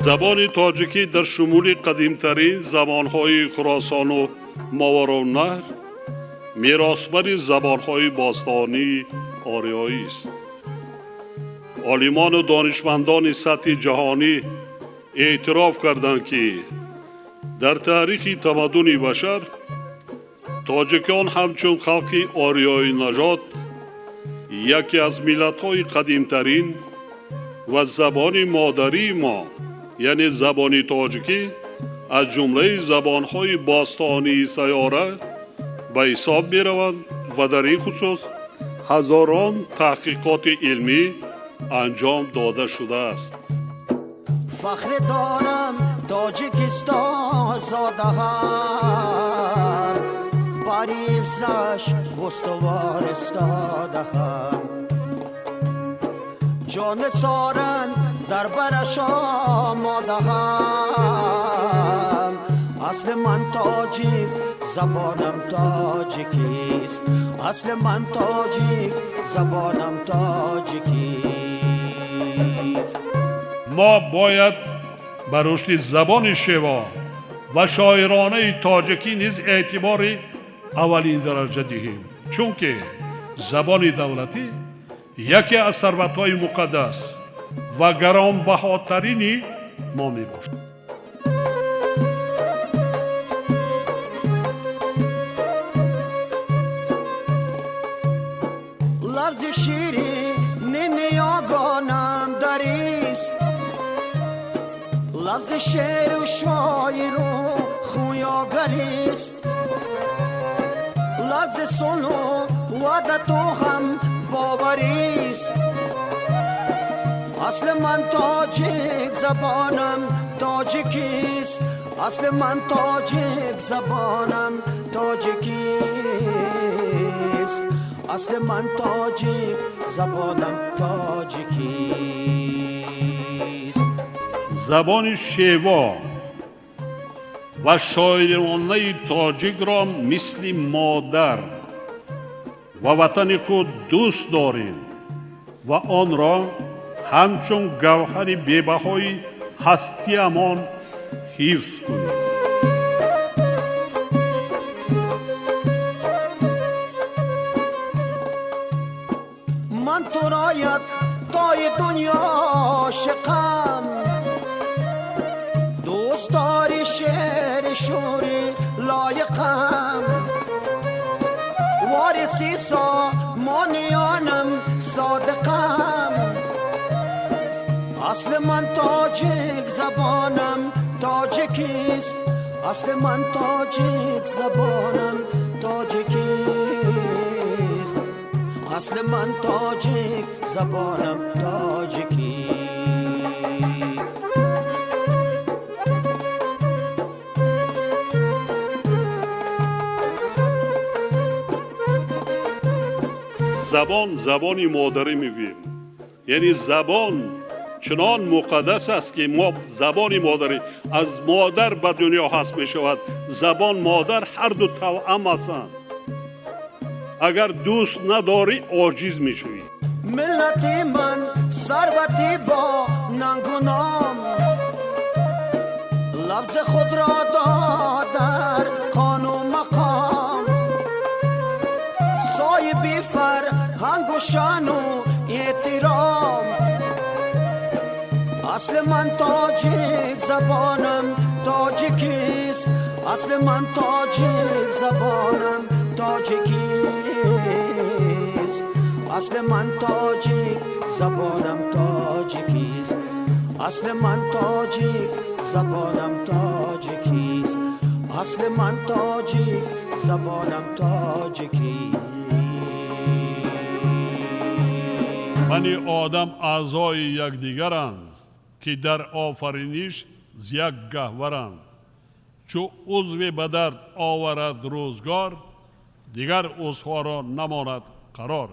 Забони тоҷикӣ дар шумули қадимтарин забонҳои Хуросону Мовароуннаҳр меросбари забонҳои бостонии ориёист. Олимону донишмандони сатҳи ҷаҳонӣ эътироф карданд, ки дар таърихи тамаддуни башар тоҷикон ҳамчун халқи ориёинажод яке аз миллатҳои қадимтарин ва забони модарии мо, яъне забони тоҷикӣ, аз ҷумлаи забонҳои бостонии сайёра ба ҳисоб мераванд ва дар ин хусус ҳазорон таҳқиқоти илмӣ анҷом дода шудааст. Фахр дорам Тоҷикистон зодаам, бар ҳифзаш устувор истодаам. Ҷон соран дар бараш омодаам. Асли ман тоҷик, забонам тоҷикист. Асли ман тоҷик, забонам тоҷикист. Мо бояд ба рушди забони шево ва шоиронаи тоҷикӣ низ эътибори аввалин дараҷа диҳем, чунки забони давлатӣ яке аз сарватҳои муқаддас ва гаронбаҳотарини мо мебошад. Лафзи ширини ниёгонам дарист, лафзи шеру шоиру хӯёгарист, лафзи сулҳу ваҳдату ҳам боварист. Асли ман тоҷик, забонам тоҷикист. Асли ман тоҷик, забонам тоҷикист. Асли ман тоҷик, забонам тоҷикист. Забони шево ва шоиронаи тоҷикро мисли модар ва ватани худ дӯст дорем ва онро ҳамчун гавҳари бебаҳои ҳастиамон ҳифз кунем. Ман туро як тои дунё ошиқам, дӯстдори шеъри шӯри лоиқам, вориси сомониёнам содиқам. Асли ман тоҷик, забонам тоҷикист. Асли ман тоҷик, забонам тоҷикист. Асли ман тоҷик, забонам тоҷикист. Забон забони модарӣ мегӯем, яъне забон чунон муқаддас аст, ки мо забони модарӣ аз модар ба дунё ҳаст мешавад. Забон модар ҳар ду тавъам ҳастанд. Агар дӯст надорӣ, оҷиз мешавӣ. Миллати ман сарвати бо нангу ном, лафзи худро дод дар хону мақом, соҳиби фарҳангу шаъну эҳтиром. Асли ман тоҷик, забонам тоҷикист. Асли ман тоҷик, забонам тоҷикист. Асли ман тоҷик, забонам тоҷикист. Асли ман тоҷик, забонам тоҷикист. Асли ман тоҷик, забонам тоҷикист. Бани одам аъзои якдигаранд, ки дар офариниш з як гаҳваранд. Чу узве ба дард оварад рӯзгор, дигар узвҳоро намонад қарор.